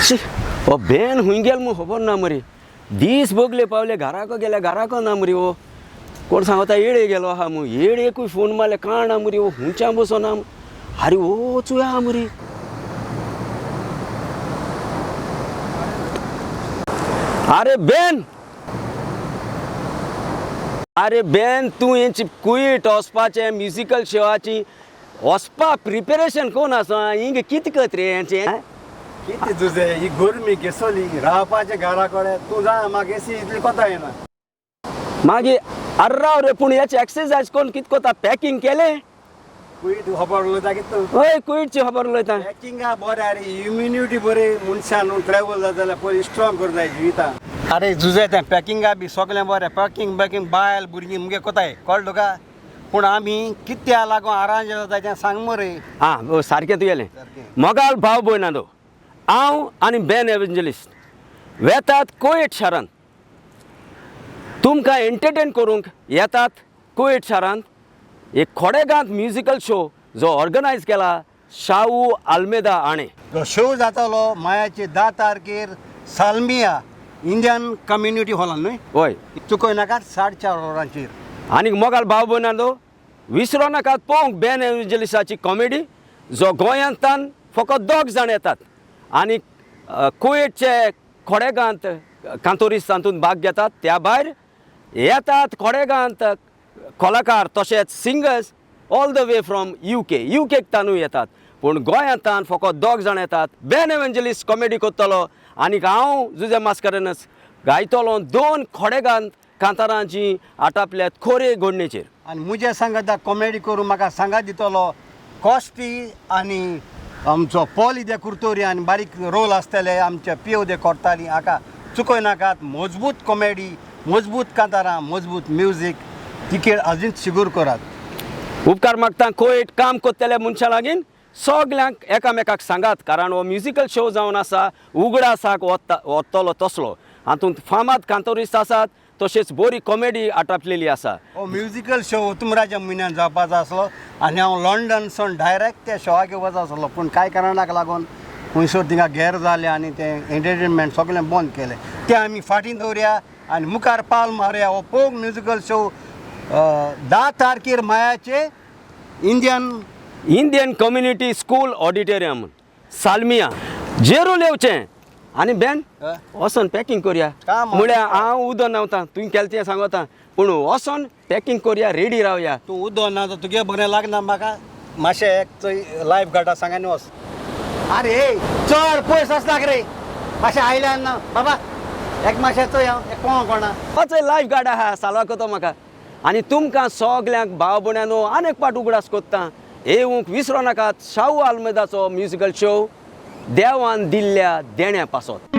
शी, हो बेन हुंय गेल मू खबर ना मरे. दीस बगले पावले घराको गेल्या, घराको ना मरे. हो कोण सांगता येळे गेलो आहा मू, येळेकूय फोन मारले काण ना मरे. हो हुंयच्यान बसो ना. आरे हो चोय आहा मरे. अरे बेन, अरे बेन, तूं हेंची कुयट वचपाचें म्युजिकल शोवाची वचपा प्रिपेरेशन कोण आसा, हिंग कितें करत रे हेंचें? कितें तुजें ही गरमी घेसली रावपाचें घरा कडेन तूं जाणा म्हाका एसी इतली कोता येना. मागीर आरे राव रे, पूण हेची एक्सरसायज कोण कितें करता? पॅकिंग केलें? कुयट खबर उलयता कितें तूं? हय, कुयटची खबर उलयता. पॅकिंगा बरें, अरे इम्युनिटी बरी मनशान ट्रॅवल जाता जाल्यार पयलीं स्ट्रॉंग करूं जाय जिविता. अरे जुजे तें पॅकिंगा बी सगळें बरें, पॅकिंग बॅकिंग बायल भुरगीं मुगे कोताय कळ्ळें तुका, पूण आमी कित्या लागून आरांज जाता तें सांग मरे. आं सारकें तुगेलें. सारकें. मोगाल भाव भयणांनो, हांव आनी बेन एवेंजलिस्ट वेतात कुवेट शारांत तुमकां एंटरटेन करूंक येतात. कुवेट शारांत एक खोडेगांत म्युजिकल शो जो ऑर्गनायज केला शाहू आल्मेदा हाणें. जो शो जातालो मायाचे 10 तारखेर सालमिया इंडियन कम्युनिटी हॉलान न्हय? हय. चुकय नाकात, 4:30 वरांचेर. आनी मोगाल भाव भयणांनो, विसरो नाकात पळोवंक बेन एवेंजलिस्टाची कॉमेडी, जो गोंयांतल्यान फकत दोग जाण येतात आनी कुवेटचे खोडेगांत कांतोरीस तातूंत भाग घेतात. त्या भायर येतात खोडेगांत कलाकार तशेंच singers all the way from UK, युकेक तानूय येतात, पूण गोंयांतल्यान फकत दोग जाण येतात. बेन एवेंजलिस्ट कॉमेडी करतलो आनी हांव जुजे मास्करेनस गायतलो दोन खोडेगांत कांतारांची आटापल्यात खोरे घडणेचेर. आनी मुजे सांगता कॉमेडी करून म्हाका सांगा दितलो कॉस्टी आनी आमचो पॉली दे कुर्तोरी आनी बारीक रोल आसतले आमचे पियो दे कोरताली. हाका चुकय नाकात, मजबूत कॉमेडी, मजबूत कांतारां, मजबूत म्युजीक. तिकेट अजून सिगूर करात. उपकार मागता कोयट काम करतल्या मनशां लागीं सगल्यांक एकामेकाक सांगात, कारण हो म्युजिकल शो जावन आसा उगडासाक वतलो तसलो. हातूंत फामाद कांतोरिस्त आसात, तशेंच बरी कॉमेडी आटापलेली आसा. हो म्युजिकल शो उतमराच्या म्हयन्यान जावपाचो आसलो आनी हांव लंडनसून डायरेक्ट त्या शोवाक वच आसलो, पूण कांय कारणाक लागून खुंयसर थिंगा गेर जालें आनी तें एंटरटेनमेंट सगळें बंद केलें. तें आमी फाटीं दवरया आनी मुखार पावल मारुया. हो पळोवंक म्युजिकल शो 10 तारखेर मायाचे Indian Indian community school auditorium Salmiya जेरूल येवचें. आनी बेन वचोन पॅकिंग करया, म्हळ्यार हांव उदो न्हांवता, तुवें केलें तें सांगता, पूण वचोन पॅकिंग करया, रेडी रावया. तूं उदो ना तर तुगे बरें लागना म्हाका, मातशें एक चोय लायफ गार्डा सांगानी वच. अरे चड पयस आसनाक रे, मातशें आयल्यान ना बाबा, एक मातशें चोय हांव एक कोण कोणा चोय लायफ गार्ड आहा साल्वार करता म्हाका. आनी तुमकां सगल्यांक भाव भयणांनो आनीक पाट उगडास कोत्ता, येवंक विसरो नाकात शाहू आल्मेदाचो म्युजिकल शो देवान दिल्ल्या देण्या पासत.